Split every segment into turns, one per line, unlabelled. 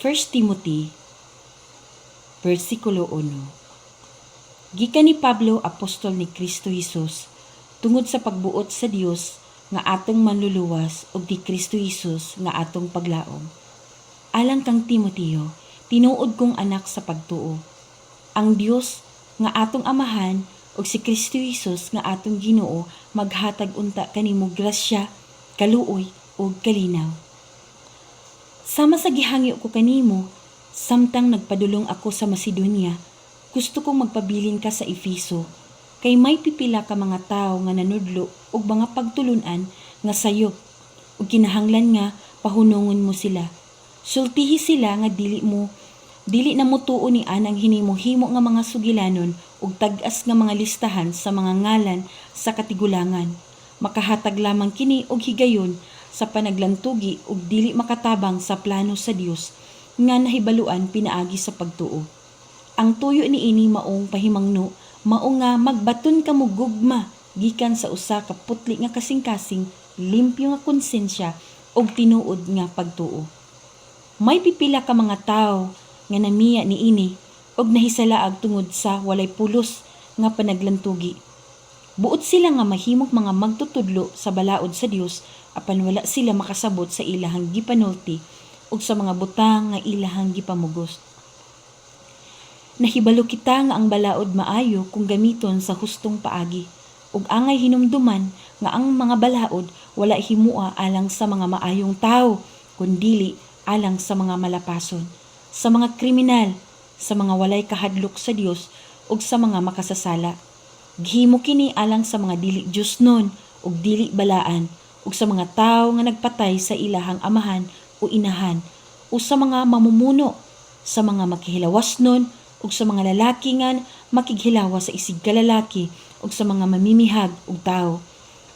1 Timothy, versikulo 1. Gikan ni Pablo, apostol ni Kristo Jesus, tungod sa pagbuot sa Dios nga atong manluluwas ug ni Kristo Jesus nga atong paglaom. Alang kang Timoteo, tinuod kong anak sa pagtuo. Ang Dios nga atong Amahan ug si Kristo Jesus nga atong Ginoo maghatag unta kanimo grasya, kaluoy ug kalinaw. Sama sa gihangyo ko kanimo, samtang nagpadulong ako sa Macedonia, gusto kong magpabilin ka sa Efeso, kay may pipila ka mga tawo nga nanudlo og mga pagtulunan nga sayop, ug kinahanglan nga pahunungon mo sila. Sultihi sila nga dili na motuo ni anang hinimo-himo nga mga sugilanon ug tag-as nga mga listahan sa mga ngalan sa katigulangan. Makahatag lamang kini og higayon sa panaglantugi ug dili makatabang sa plano sa Dios nga nahibaluan pinaagi sa pagtuo. Ang tuyo niini maong pahimangno mao nga magbaton kamo gugma gikan sa usa ka putli nga kasing-kasing, limpyo nga konsensya ug tinuod nga pagtuo. May pipila ka mga tawo nga namiya niini ug nahisalaag tungod sa walay pulos nga panaglantugi. Buot sila nga mahimong mga magtutudlo sa balaod sa Dios, apan wala sila makasabot sa ilahang gipanulti ug sa mga butang nga ilahang gipamugos. Nahibalo kita nga ang balaod maayo kung gamiton sa hustong paagi, ug angay hinumduman nga ang mga balaod wala himua alang sa mga maayong tawo, kundili alang sa mga malapason, sa mga kriminal, sa mga walay kahadlok sa Dios ug sa mga makasasala. Gihimo kini alang sa mga dili Diosnon ug dili balaan ug sa mga tawo nga nagpatay sa ilahang amahan o inahan o sa mga mamumuno, sa mga makihilawas nun ug sa mga lalaki nga makighilawas sa isig kalalaki ug sa mga mamimihag og tawo,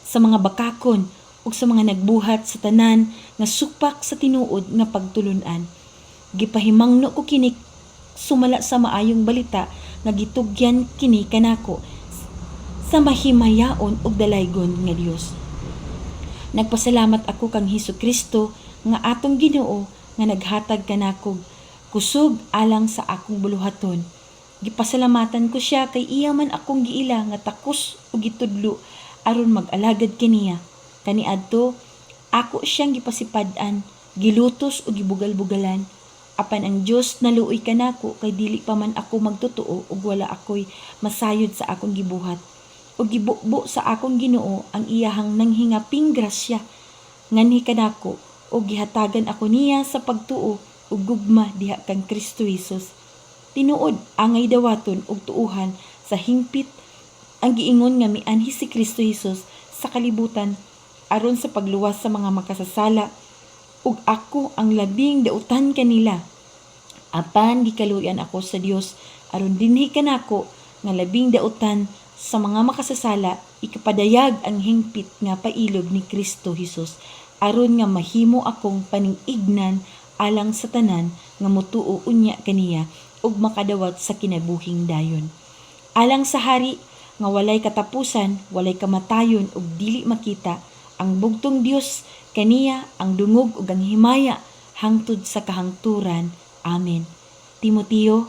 sa mga bakakon ug sa mga nagbuhat sa tanan nga supak sa tinuod nga pagtulun-an. Gipahimangno ko kini sumala sa maayong balita nga gitugyan kini kanako sa mahimayaon ug dalaygon nga Dios. Nagpasalamat ako kang Hesus Kristo nga atong Ginoo nga naghatag kanako kusog alang sa akong buluhaton. Gipasalamatan ko siya kay iya man akong giila nga takos ug gitudlo aron mag-alagad kaniya. Kaniadto ako siyang gipasipad-an, gilutos ug gibugal-bugalan. Apan ang Dios naluoy kanako kay dili pa man ako magtotoo ug wala ako'y masayod sa akong gibuhat. Ug gibubo sa akong Ginoo ang iyahang nanghingaping grasya nganhi kanako ug gihatagan ako niya sa pagtuo ug gugma diha kang Kristo Jesus. Tinuod, angay dawaton ug tuuhan sa hingpit ang giingon nga mianhi si Kristo Jesus sa kalibutan aron sa pagluwas sa mga makasasala, ug ako ang labing dautan kanila. Apan gikaluyan ako sa Dios aron dinhi kanako nga labing dautan sa mga makasasala ikapadayag ang hingpit nga pailob ni Kristo Jesus, aron nga mahimo akong paning-ignan alang sa tanan nga motuo unya kaniya ug makadawat sa kinabuhing dayon. Alang sa hari nga walay katapusan, walay kamatayon ug dili makita, ang bugtong Dios, kaniya ang dungog ug ang himaya hangtod sa kahangturan. Amen. Timoteo,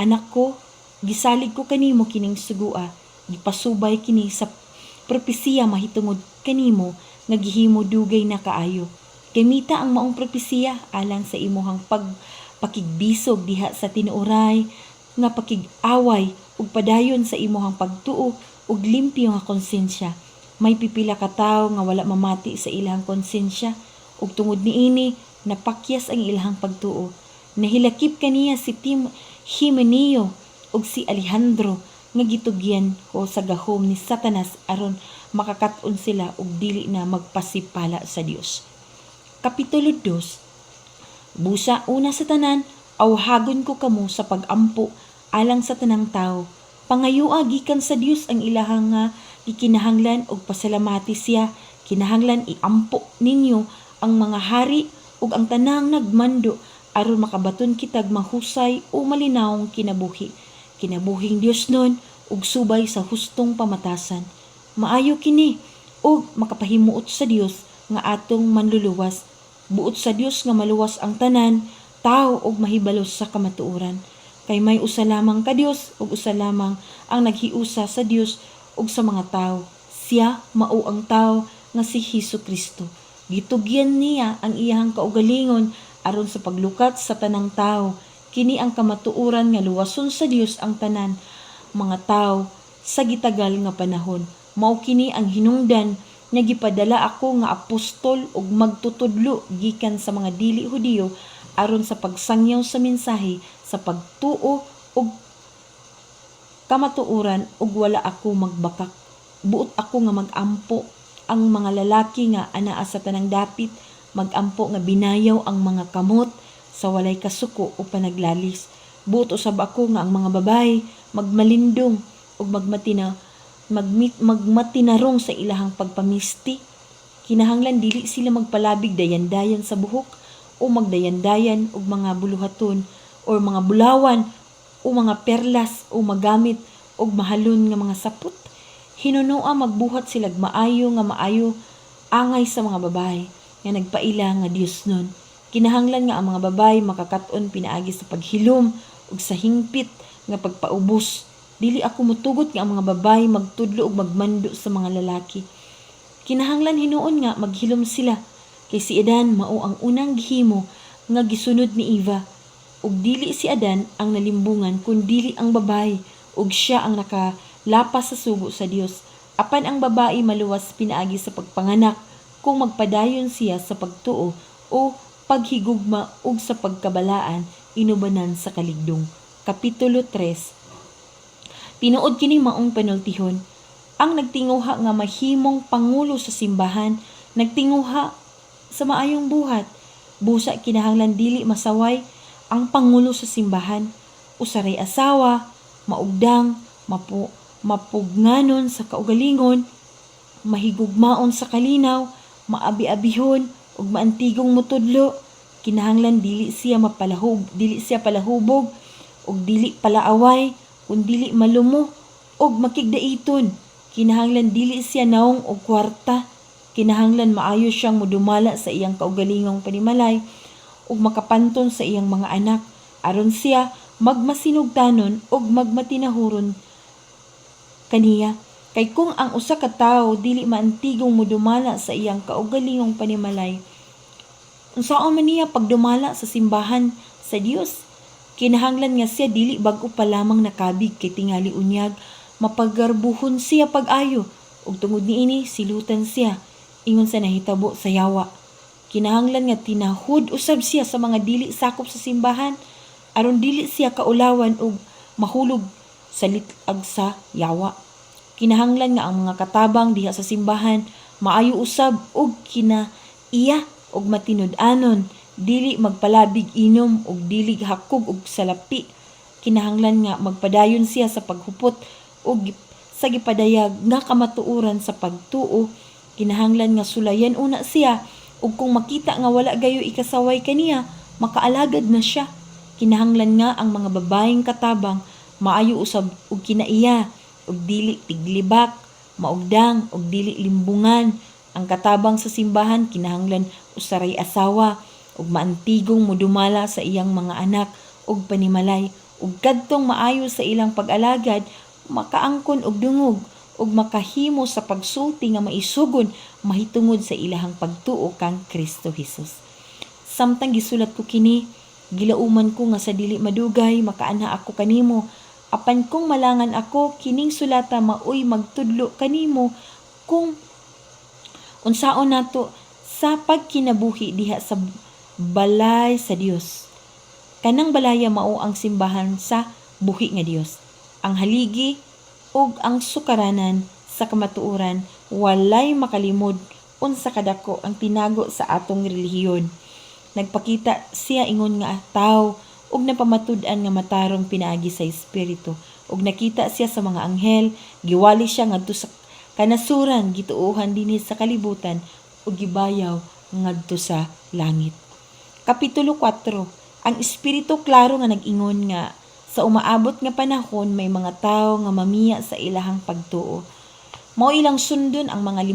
anak ko, gisalig ko kanimo kining sugua. Gipasubay kini sa propesiya mahitungod kanimo nga gihimo dugay na kaayo. Gamita ang maong propesiya alang sa imuhang pagpakigbisog diha sa tinuoray nga pakig-away ug padayon sa imuhang pagtuo ug limpyo nga konsensya. May pipila ka tawo nga wala mamati sa ilahang konsensya ug tungod niini napakyas ang ilahang pagtuo. Nahilakip kaniya si Tim Himeneo ug si Alejandro nga gitugyan ko sa gahom ni Satanas aron makakat-on sila ug dili na magpasipala sa Dios. Kapitulo 2. Busa una sa tanan, awhagon ko kamo sa pagampo alang sa tanang tao. Pangayua gikan sa Dios ang ilahang nga gikinahanglan ug pasalamati siya. Kinahanglan iampo ninyo ang mga hari ug ang tanang nagmando aron makabaton kitag mahusay o malinawong kinabuhi. Kinabuhing Diosnon ug subay sa hustong pamatasan. Maayo kini ug makapahimuot sa Dios nga atong manluluwas. Buot sa Dios nga maluwas ang tanan tawo og mahibalo sa kamatuoran. Kay may usa lamang ka Dios ug usa lamang ang naghiusa sa Dios ug sa mga tawo. Siya mao ang tawo nga si Hesus Kristo. Gitugyan niya ang iyahang kaugalingon aron sa paglukat sa tanang tawo. Kini ang kamatuoran nga luwason sa Dios ang tanan mga tawo sa gitagal nga panahon. Mao kini ang hinungdan nga gipadala ako nga apostol ug magtutudlo gikan sa mga dili Hudiyo aron sa pagsangyaw sa mensahe sa pagtuo ug kamatuoran, ug wala ako magbakak. Buot ako nga magampo ang mga lalaki nga anaa sa tanang dapit, magampo nga binayaw ang mga kamot sa walay kasuko o panaglalis. Buot usab ako nga ang mga babae magmalindong ug magmatinarong sa ilahang pagpamisti. Kinahanglan dili sila magpalabig dayan-dayan sa buhok o magdayan-dayan og mga buluhaton or mga bulawan o mga perlas o magamit og mahalon nga mga sapot. Hinunoa magbuhat silag maayo nga maayo angay sa mga babae nga nagpaila nga Dios nun. Kinahanglan nga ang mga babae makakat-on pinaagi sa paghilom ug sa hingpit nga pagpaubos. Dili ako mutugot nga ang mga babae magtudlo ug magmando sa mga lalaki. Kinahanglan hinuon nga maghilom sila, kay si Adan mao ang unang gihimo nga gisunod ni Eva, ug dili si Adan ang nalimbungan kun dili ang babae, ug siya ang nakalapas sa sugo sa Dios. Apan ang babae maluwas pinaagi sa pagpanganak kung magpadayon siya sa pagtuo o paghigugma ug sa pagkabalaan inubanan sa kaligdong. Kapitulo 3. Tinuod kini maong panultihon. Ang nagtinguha nga mahimong pangulo sa simbahan, nagtinguha sa maayong buhat. Busa kinahanglan dili masaway ang pangulo sa simbahan. Usaray asawa, maugdang, mapugnganon sa kaugalingon, mahigugmaon sa kalinaw, maabi-abihon ug maantigong mutudlo. Kinahanglan dili siya palahubog ug dili palaaway, kun dili malumo ug makigdaiton. Kinahanglan dili siya naong og kwarta. Kinahanglan maayo siyang modumala sa iyang kaugalingong panimalay ug makapanton sa iyang mga anak aron siya magmasinugtanon ug magmatinahuron kaniya. Kay kung ang usa ka tawo dili maantigong modumala sa iyang kaugalingong panimalay, unsaon man niya pagdumala sa simbahan sa Dios? Kinahanglan nga siya dili bag-o pa lamang nakabig, kay tingali unyag mapagarbuhon siya pag-ayo ug tungod niini silutan siya ingon sa nahitabo sa yawa. Kinahanglan nga tinahud usab siya sa mga dili sakop sa simbahan aron dili siya kaulawan ug mahulog sa lit-ag sa yawa. Kinahanglan nga ang mga katabang diha sa simbahan maayo usab og kinaiya ug matinud-anon, dili magpalabig inom ug dili hakog og salapi. Kinahanglan nga magpadayon siya sa paghupot og sa gipadayag nga kamatuoran sa pagtuo. Kinahanglan nga sulayan una siya, ug kung makita nga wala gayo ikasaway kaniya, makaalagad na siya. Kinahanglan nga ang mga babaeng katabang maayo usab og kinaiya ug dili tiglibak, maugdang ug dili limbungan. Ang katabang sa simbahan kinahanglan usaray asawa ug maantigong modumala sa iyang mga anak ug panimalay, ug kadtong maayo sa ilang pag-alagad, makaangkon og dungog ug makahimo sa pagsulti nga maisugon mahitungod sa ilahang pagtuo kang Kristo Hesus. Samtang gisulat ko kini, gilauman ko nga sa dili madugay makaanha ako kanimo. Apan kung malangan ako, kining sulata maoy magtudlo kanimo kung unsaon nato sa pagkinabuhi diha sa balay sa Dios. Kanang balaya mao ang simbahan sa buhi nga Dios. Ang haligi ug ang sukaranan sa kamatuoran. Walay makalimod unsa kadako ang tinago sa atong relihiyon. Nagpakita siya ingon nga tawo ug napamatud-an nga matarong pinaagi sa Espiritu, ug nakita siya sa mga anghel, giwali siya ngadto sa kanasuran, gituohan dinhi sa kalibutan ug gibayaw ngadto sa langit. Kapitulo 4. Ang Espiritu klaro nga nag-ingon nga sa umaabot nga panahon may mga tawo nga mamiya sa ilahang pagtuo. Mao ilang sundon ang mga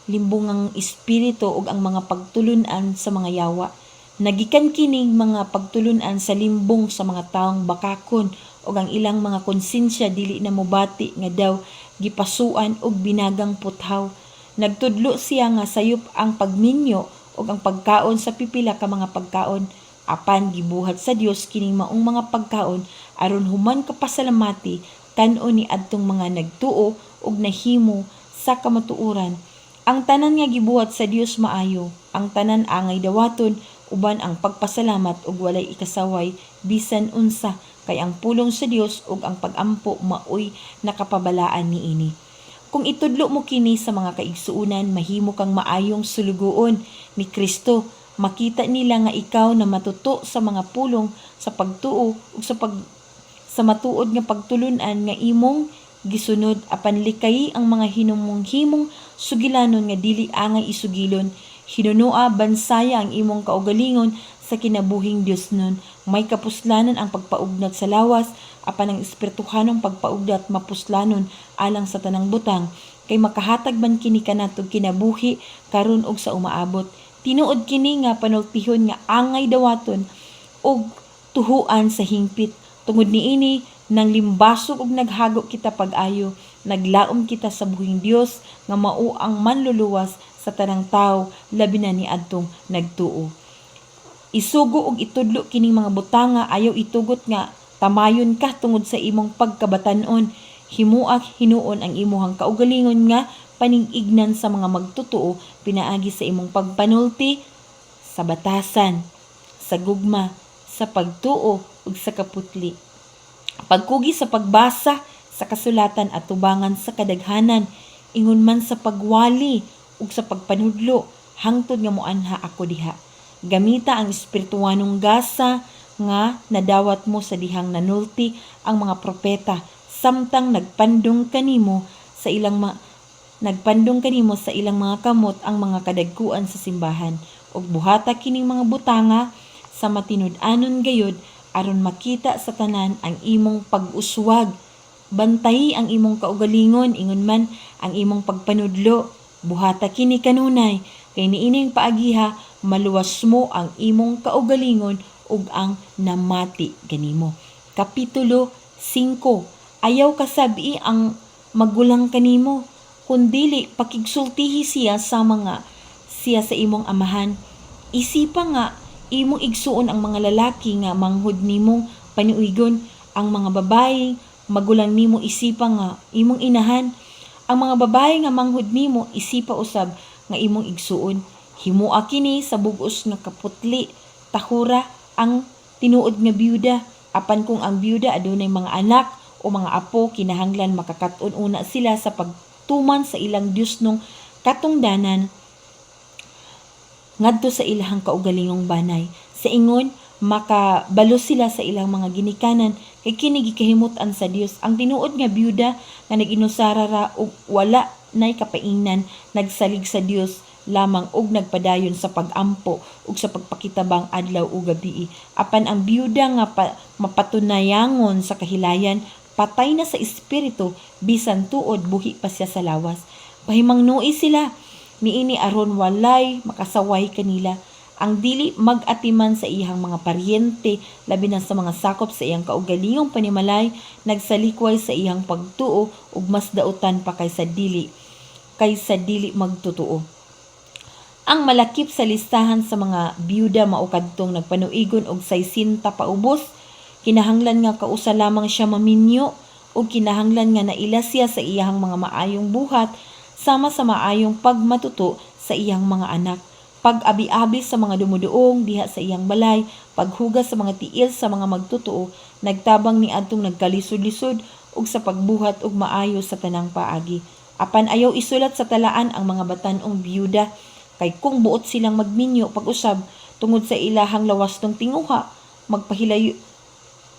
limbungang espiritu ug ang mga pagtulun-an sa mga yawa. Nagikan kining mga pagtulun-an sa limbong sa mga taong bakakon ug ang ilang mga konsensya dili na mobati nga daw gipasuan og binagang puthaw. Nagtudlo siya nga sayop ang pagminyo ug ang pagkaon sa pipila ka mga pagkaon, apan gibuhat sa Dios kining maong mga pagkaon aron human kapasalamati kan-on ni adtong mga nagtuo ug nahimo sa kamatuoran. Ang tanan nga gibuhat sa Dios maayo, ang tanan angay dawaton uban ang pagpasalamat ug walay ikasaway bisan unsa, kay ang pulong sa Dios ug ang pagampo maoy nakapabalaan niini. Kung itudlo mo kini sa mga kaigsuonan, mahimo kang maayong sulugoon ni Kristo. Makita nila nga ikaw na matuto sa mga pulong sa pagtuo ug sa matuod nga pagtulun-an nga imong gisunod. Apan likayi ang mga hinumong-himong sugilanon nga dili angay isugilon. Hinunoa, bansaya ang imong kaugalingon sa kinabuhing Diosnon. May kapuslanan ang pagpaugnat sa lawas, apan ang espirituhanong pagpaugnat mapuslanon alang sa tanang butang, kay makahatag man kini kanatog kinabuhi karon ug sa umaabot. Tinuod kini nga panultihon nga angay dawaton ug tuhuan sa hingpit. Tungod niini, nang limbasog ug naghago kita pag-ayo, naglaom kita sa buhing Dios nga mao ang manluluwas sa tanang tawo, labi na ni adtong nagtuo. Isugo ug itudlo kining mga butanga. Ayaw itugot nga tamayon ka tungod sa imong pagkabatan-on. Himua hinuon ang imuhang kaugalingon nga paning-ignan sa mga magtotoo pinaagi sa imong pagpanulti sa batasan, sa gugma, sa pagtuo ug sa kaputli. Pagkugi sa pagbasa sa kasulatan at tubangan sa kadaghanan, ingon man sa pagwali ug sa pagpanudlo, hangtod nga moanha ako diha. Gamita ang espirituhanong gasa nga nadawat mo sa dihang nanulti ang mga propeta samtang nagpandong kanimo sa ilang mga kamot ang mga kadagkuan sa simbahan. Ug buhata kining mga butanga sa matinud-anon gayud aron makita sa tanan ang imong pag-uswag. Bantayi ang imong kaugalingon, ingon man ang imong pagpanudlo. Buhata kini kanunay, kay niining paagiha maluwas mo ang imong kaugalingon ug ang namati kanimo. Kapitulo 5. Ayaw kasabi ang magulang kanimo, kundili pakigsultihi siya sa mga siya sa imong amahan. Isipa nga imong igsuon ang mga lalaki nga manghud nimong panuigon, ang mga babae magulang nimo isipa nga imong inahan, ang mga babae nga manghud nimo isipa usab nga imong igsuon. Himua kini sa bug-os nga kaputli. Tahura ang tinuod nga biyuda. Apan kung ang biyuda adunay mga anak o mga apo, kinahanglan makakat-on una sila sa pagtuman sa ilang Diosnong katungdanan ngadto sa ilahang kaugalingong banay. Sa ingon, makabalo sila sa ilang mga ginikanan, kay kini gikahimut-an sa Dios. Ang tinuod nga biyuda nga nag-inusara ra ug wala nay kapaingnan, nagsalig sa Dios lamang ug nagpadayon sa pag-ampo ug sa pagpakitabang adlaw ug gabii. Apan ang biyuda nga mapatunayangon sa kahilayan, patay na sa espiritu bisan tuod buhi pa siya sa lawas. Pahimangnui sila niini aron walay makasaway kanila. Ang dili mag-atiman sa iyang mga paryente, labi na sa mga sakop sa iyang kaugalingong panimalay, nagsalikway sa iyang pagtuo ug mas dautan pa kaysa dili magtotoo. Ang malakip sa listahan sa mga biyuda mao kadtong nagpanuigon og 60 paubos, kinahanglan nga kausa lamang siya maminyo ug kinahanglan nga naila siya sa iyang mga maayong buhat sama sa maayong pagmatuto sa iyang mga anak, pag-abi-abi sa mga dumuduong diha sa iyang balay, paghugas sa mga tiil sa mga magtotoo, nagtabang ni adtong nagkalisod-lisod ug sa pagbuhat og maayo sa tanang paagi. Apan ayaw isulat sa talaan ang mga batan-ong biyuda, kay kung buot silang magminyo pag-usab tungod sa ilahang lawasnong tinguha, magpahilayo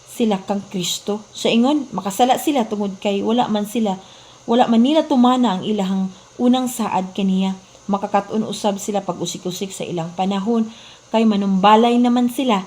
sila kang Kristo. Sa ingon, makasala sila tungod kay wala man nila tumana ang ilahang unang saad kaniya. Makakat-on usab sila pag usik-usik sa ilang panahon kay manumbalay naman sila.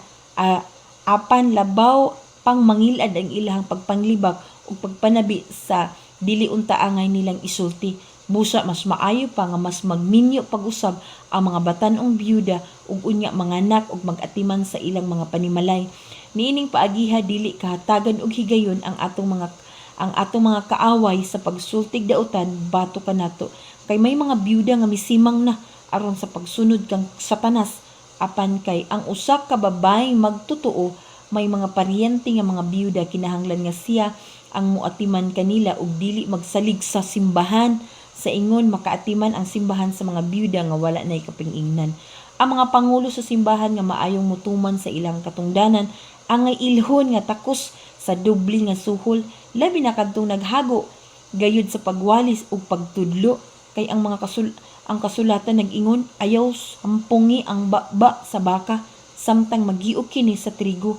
Apan labaw pang mangilad ang ilahang pagpanglibak ug pagpanabi sa dili unta angay nilang isulti. Busa mas maayo pa nga mas magminyo pag-usab ang mga batan-ong byuda ug unya manganak ug mag-atiman sa ilang mga panimalay. Niining paagiha dili kahatagan og higayon ang atong mga kaaway sa pagsultig dautan batok kanato. Kay may mga byuda nga misimang na aron sa pagsunod kang Satanas. Apan kay ang usa ka babae magtotoo may mga paryente nga mga byuda, kinahanglan nga siya ang muatiman kanila ug dili magsalig sa simbahan, sa ingon makaatiman ang simbahan sa mga byuda nga wala nay kaping-ingnan. Ang mga pangulo sa simbahan nga maayong mutuman sa ilang katungdanan angay ilhon nga takos sa doble nga suhol, labi na kadtong naghago gayud sa pagwalis ug pagtudlo. Kay ang kasulatan nag-ingon, "Ayaw sampongi ang baba sa baka samtang magiok kini sa trigo."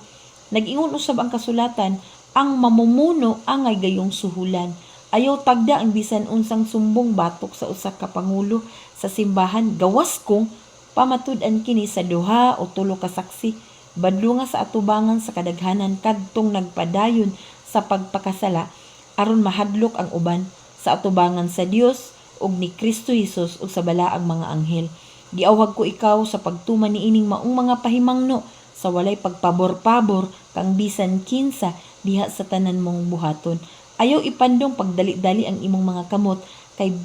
Nag-ingon usab ang kasulatan, ang mamumuno angay gayong suhulan. Ayaw tagda ang bisan unsang sumbong batok sa usa ka pangulo sa simbahan, gawas kung pamatud-an kini sa duha o tulo ka saksi. Badlunga sa atubangan sa kadaghanan kadtong nagpadayon sa pagpakasala aron mahadlok ang uban, sa atubangan sa Dios ug ni Kristo Jesus ug sa balaang mga anghel. Giawhag ko ikaw sa pagtuman niining maong mga pahimangno sa walay pagpabor-pabor kang bisan kinsa diha sa tanan mong buhaton. Ayaw ipandong pagdali-dali ang imong mga kamot kay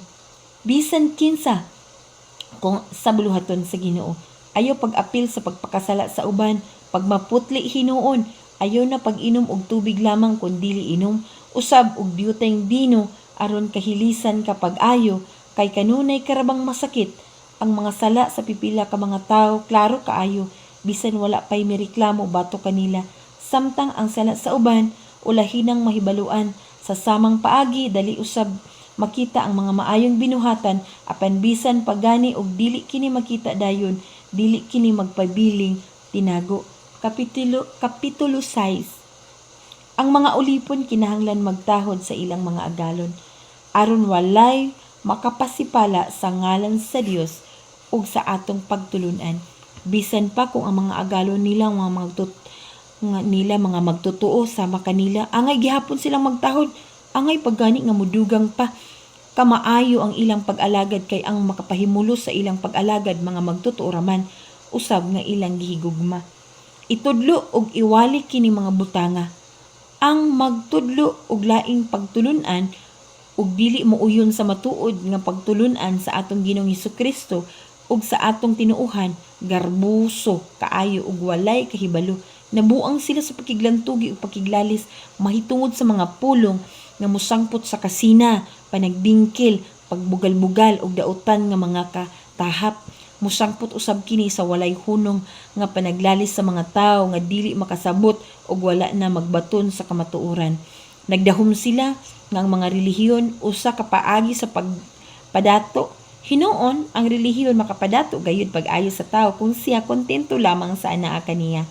bisan kinsa kung sa buluhaton sa Ginoo. Ayaw pag-apil sa pagpakasala sa uban, pagmaputli hinuon. Ayaw na pag-inom og tubig lamang kun dili inom usab og diutay bino aron kahilisan ka pag-ayo, kay kanunay karabang masakit. Ang mga sala sa pipila ka mga tawo klaro kaayo bisan wala pay mireklamo batok kanila, samtang ang sala sa uban ulahinang mahibaluan. Sa samang paagi, dali usab makita ang mga maayong binuhatan, apan bisan pagani og dili kini makita dayon, dili kini magpabiling tinago. Kapitulo 6. Ang mga ulipon kinahanglan magtahod sa ilang mga agalon aron walay makapasipala sa ngalan sa Dios ug sa atong pagtulunan. Bisan pa kung ang mga agalon nila mga nga nila mga magtotoo sama kanila, angay gihapon silang magtahod, angay paggani nga mudugang pa kamaayo ang ilang pag-alagad, kay ang makapahimulos sa ilang pag-alagad mga magtotoo raman usab nga ilang gihigugma. Itudlo og iwali kini mga butanga. Ang magtudlo og laing pagtulunan ug dili mouyon sa matuod nga pagtulunan sa atong Ginoong Hesus Kristo ug sa atong tinuohan, garbuso kaayo ug walay kahibalo. Nabuang sila sa pakiglantugi ug pakiglalis mahitungod sa mga pulong nga mosangpot sa kasina, panagbingkil, pagbugal-bugal ug dautan nga mga katahap. Mosangpot usab kini sa walay hunong nga panaglalis sa mga tawo nga dili makasabot ug wala na magbaton sa kamatuoran. Nagdahom sila nga ang mga relihiyon usa ka paagi sa pagpadato. Hinuon, ang relihiyon makapadato gayud pag-ayo sa tawo kung siya kontento lamang sa anaa kaniya.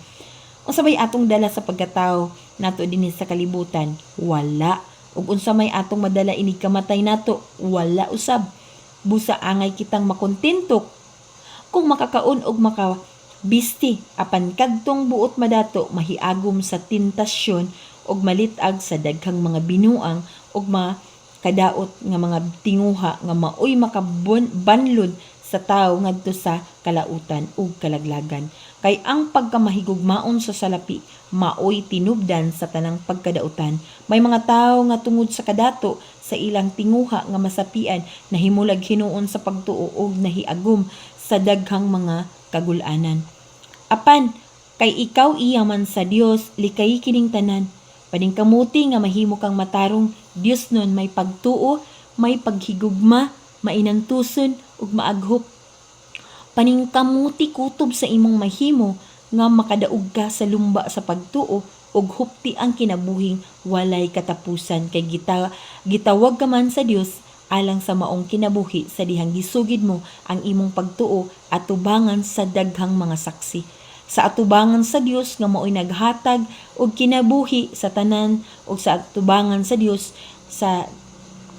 Unsa may atong dala sa pagkatao nato dinhi sa kalibutan? Wala. Ug unsa may atong madala inig kamatay nato? Wala usab. Busa angay kitang makontento kung makakaon og makabisti, apan kadtong buot madato mahiagom sa tentasyon ug malit-ag sa daghang mga binuang ug makadaot nga mga tinguha nga maoy makabanlod sa tawo ngadto sa kalautan ug kalaglagan. Kay ang pagkamahigugmaon sa salapi maoy tinubdan sa tanang pagkadautan. May mga tawo nga tungod sa kadato sa ilang tinguha nga masapian, nahimulag hinuon sa pagtuo ug nahiagom sa daghang mga kagul-anan. Apan kay ikaw iya man sa Dios, likayi kining tanan. Paningkamuti nga mahimo kang matarong, Diosnon, may pagtuo, may paghigugma, mainantuson ug maaghop. Paningkamuti kutob sa imong mahimo nga makadaog ka sa lumba sa pagtuo ug hupti ang kinabuhing walay katapusan, kay gitawag ka man sa Dios alang sa maong kinabuhi sa dihang gisugid mo ang imong pagtuo atubangan sa daghang mga saksi. Sa atubangan sa Dios nga maoy naghatag og kinabuhi sa tanan ug sa atubangan sa Dios sa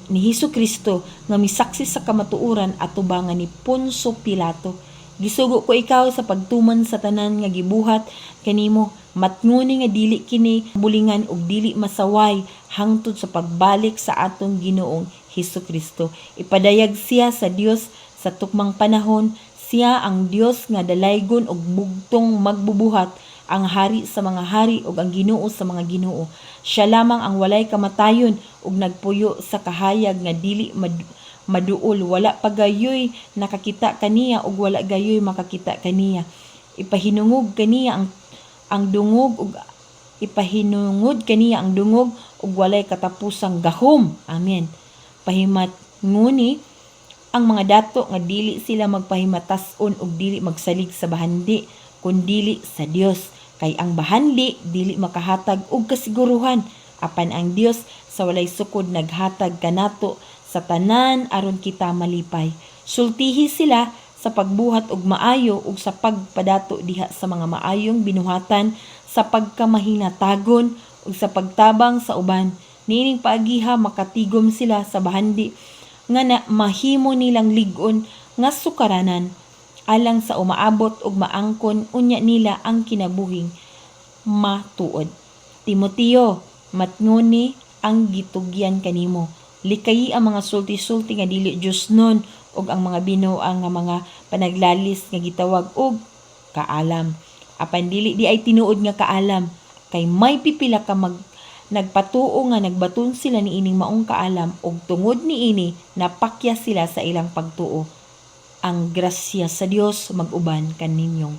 ni Hesus Kristo nga misaksi sa kamatuoran atubangan ni Poncio Pilato, gisugo ko ikaw sa pagtuman sa tanan nga gibuhat kanimo. Matnguni nga dili kini bulingan ug dili masaway hangtod sa pagbalik sa atong Ginoong Hesukristo. Ipadayag siya sa Dios sa tukmang panahon. Siya ang Dios nga dalaygon ug bugtong magbubuhat, ang hari sa mga hari ug ang Ginoo sa mga ginoo. Siya lamang ang walay kamatayon ug nagpuyo sa kahayag nga dili maduol. Wala pa gayoy nakakita kaniya ug wala gayoy makakita kaniya. Ipahinungod kaniya ang dungog ug walay katapusang gahom. Amen. Pahimat nguni ang mga dato nga dili sila magpahimatas-on ug dili magsalig sa bahandi kundili sa Dios, kay ang bahandi dili makahatag og kasiguruhan, apan ang Dios sa walay sukod naghatag kanato sa tanan aron kita malipay. Sultihi sila sa pagbuhat og maayo ug sa pagpadato diha sa mga maayong binuhatan, sa pagkamahinatagon ug sa pagtabang sa uban. Niining paagiha makatigom sila sa bahandi nga na mahimo nilang lig-on nga sukaranan alang sa umaabot ug maangkon unya nila ang kinabuhing matuod. Timoteo, matngoni ang gitugyan kanimo. Likayi ang mga sulti-sulti nga dili Diosnon ug ang mga binuang nga mga panaglalis nga gitawag og kaalam. Apan dili diay tinuod nga kaalam, kay may pipila ka mag nagpatuo nga nagbaton sila niining maong kaalam ug tungod niini napakya sila sa ilang pagtuo. Ang grasya sa Dios mag-uban kaninyong